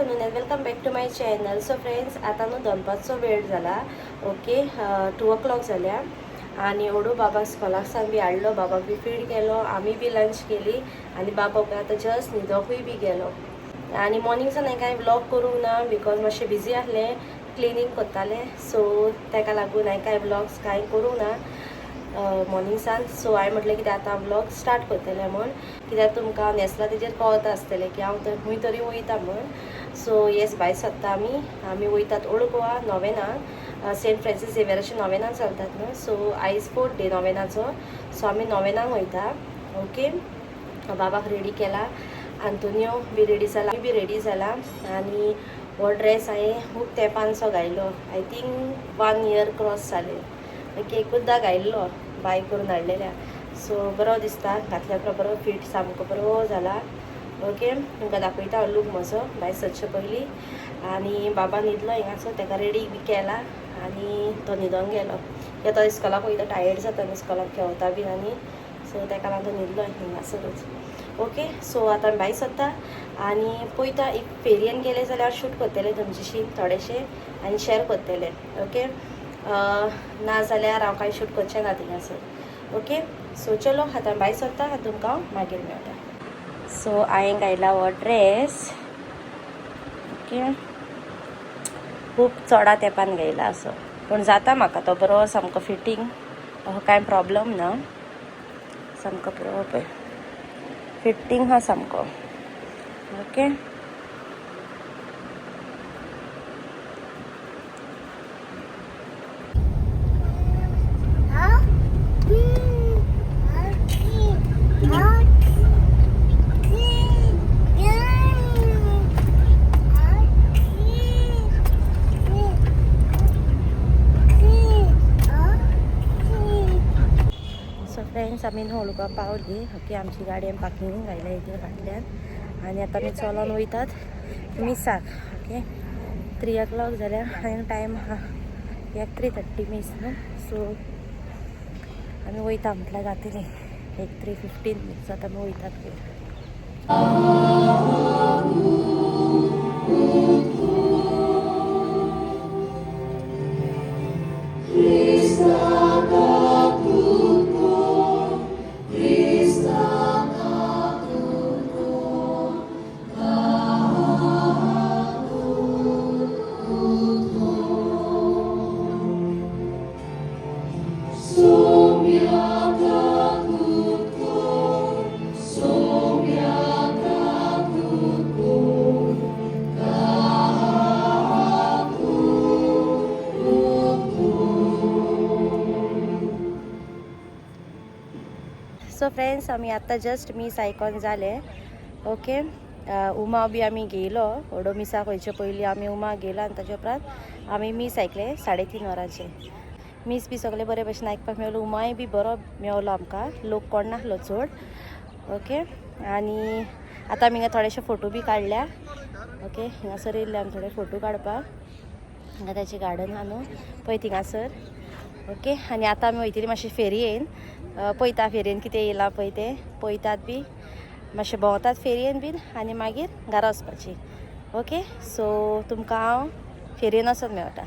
Afternoon and welcome back to my channel. So friends, आता न्हू दनपारचो वेळ जाला. ओके, 2 o'clock जाल्या आनी ओडू बाबाक स्कॉलाक सावन बी हाडलो, बाबाक बी फीड केलो, आमी बी लंच केली आनी बाबा आतां जस्ट न्हिदोकूय बी गेलो. आनी मॉर्निंग सावन हांवें कांय व्लॉग करूंक ना because मातशें बिजी आहलें, क्लिनींग करतालें, सो ताका लागून हांवें कांय व्लॉग्स कांय करूंक ना मॉर्निंग सान. सो हांवें म्हटलें कित्याक आतां व्लॉग स्टार्ट करतलें म्हूण, कित्याक तुमकां न्हेसला तेजेर कळता आसतलें की हांव खंय तरी वयता म्हूण. सो येस, भायर सरता आमी, आमी वयतात ओल्ड गोवा नोवेनाक, सेंट फ्रांसीस झेवियराचे नोवेनाक चलतात न्हू. सो आयज 4th day नोवेनाचो, सो आमी नोवेनाक वयता. ओके, बाबाक रेडी केला, आंतोनियो बी रेडी जाला, बी रेडी जाला. आनी हो ड्रेस हांवें खूब तेंपानसो घायलो, I think 1 year cross जाले. ओके, एकूचदां घायल्लो बाय करून हाडलेल्या. सो बरो दिसता घातल्या उपरांत, बरो फिट सामको बरो जाला. ओके, तुमकां दाखयता हांव लूक म्हजो भायर सरचे पयलीं. आनी बाबा न्हिदलो हिंगासर, ताका रेडी बी केला आनी तो न्हिदोंक गेलो. कित्याक तो इस्कॉलाक वयता, टायर्ड जाता न्हू इस्कॉलाक खेळता बीन, आनी सो ताका लागून तो न्हिदलो हिंगासरूच. ओके, सो आतां आमी भायर सरता आनी पळयता, if फेरयेन गेले जाल्यार शूट करतलें तुमच्याशी थोडेशें आनी शेअर करतलें. ओके, ना जाल्यार हांव कांय शूट करचें ना थिंगासर. ओके, सो चलो आतां भायर सरता आनी तुमकां हांव मागीर मेळटा. सो हांवें घायला हो ड्रेस. ओके, खूब चोडा तेंपान घायला असो, पूण जाता म्हाका तो बरो सामको फिटींग, असो कांय प्रॉब्लम ना, सामको बरो पळय फिटींग आहा सामको. ओके, सो फ्रेंड्स, आमी न्हू ओल्ड गोवा पावली. ओके, आमची गाडी आमी पार्किंग घायल्या इथे फाटल्यान आनी आतां आमी चलोन वयतात मिसाक. ओके, 3 o'clock जाल्या आनी टायम आहा एक 3:30 मीस न्हू. सो आमी वयता म्हटल्यार जातली एक 3:15 मीस आतां आमी वयतात वयर. सो फ्रेंड्स, आमी आतां जस्ट मीस आयकोन जालें. ओके, उमा बी आमी घेयलो, व्हडो मिसाक वयचे पयलीं आमी उमा घेयलो आनी ताच्या उपरांत आमी मीस आयकलें 3:30 वरांचेर. मीस बी सगळें बरे भशेन आयकपाक मेवलो, उमाय बी बरो मेवलो आमकां, लोक कोण नासलो चड. ओके, आनी आतां आमी हिंगा थोडेशे फोटो बी काडल्या. ओके, हिंगासर येयल्ले आमी थोडे फोटो काडपाक, हिंगा ताचें गार्डन आहा न्हू पळय थिंगासर. ओके, आनी आतां आमी वयतली मातशें फेरयेन, पळयता फेरयेन कितें येयलां पळय तें पळयतात बी, मातशें भोंवतात फेरयेन बीन आनी मागीर घरा वचपाची. ओके, सो तुमकां हांव फेरयेन वचोन मेळटा.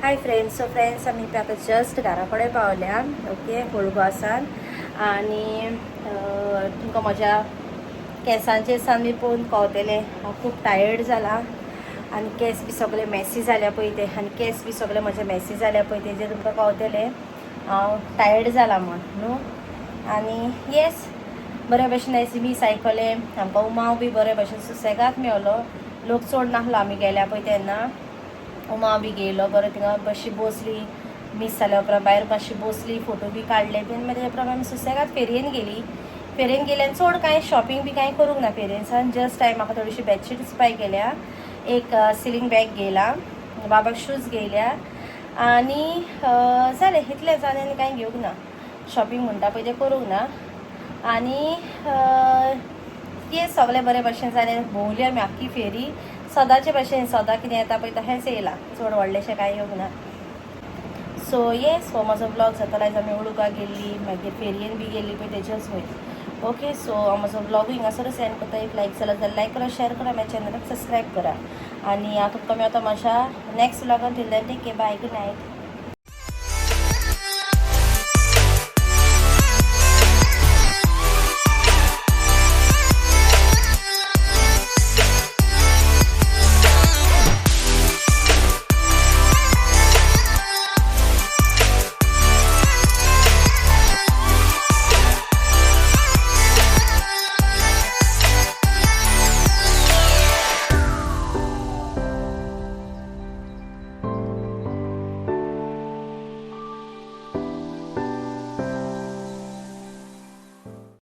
Hi friends. सो फ्रेंड्स, आमी आतां जस्ट घरा कडेन पावल्या, ओके, कोळगासान. आनी तुमकां म्हज्या केंसांचेर सान बी पळोवन कळतलें हांव खूब टायर्ड जाला आनी केंस बी सगळे मेसी जाल्या पळय ते, आनी केंस बी सगळे म्हजे मेसी जाल्या पळय तेजेर तुमकां कळतलें हांव टायर्ड जाला म्हण न्हू. आनी येस, बरे भशेन आयज मीस आयकलें. आमकां उमाव बी बरे भशेन सुसेगाद मेवलो. लोक चड नासलो आमी गेल्या पळय तेन्ना. उमाव बी घेयलो बरो, थिंगा मातशी बसली. मीस जाल्या उपरांत भायर मातशी बसली, फोटो बी काडले बीन. मागीर तेच्या उपरांत आमी सुसेगाद फेरयेन गेली. फेरयेन गेल्यान चड कांय शॉपिंग बी कांय करूंक ना फेरयेनसान. जस्ट हांवें म्हाका थोडीशी बेडशीट्स बाय केल्या, एक सिलींग बॅग घेयला, बाबाक शूज घेयल्या आनी जालें इतलेंच. आनी आनी कांय घेवंक ना. शॉपिंग म्हणटा पळय तें करूंक ना. आनी तें सगळें बरे भशेन जालें. भोंवली आमी आख्खी फेरी. सदांचे भशेन सदां कितें येता पळय तशेंच येयलां, चड व्हडलेशें कांय येवंक ना. सो येस, हो म्हजो ब्लॉग जातालो. आयज आमी उडुका गेल्ली, मागीर फेरयेन बी गेल्ली पळय तेजेच वयर. ओके, सो हांव म्हजो ब्लॉगूय हिंगासरूच एंड करता. एक लायक जाल्यार जाल्यार लायक करा, शेअर करा, म्हाज्या चॅनलाक सबस्क्रायब करा आनी हांव तुमकां मेळटा म्हज्या next ब्लॉगान. Till then, take care, bye, good night.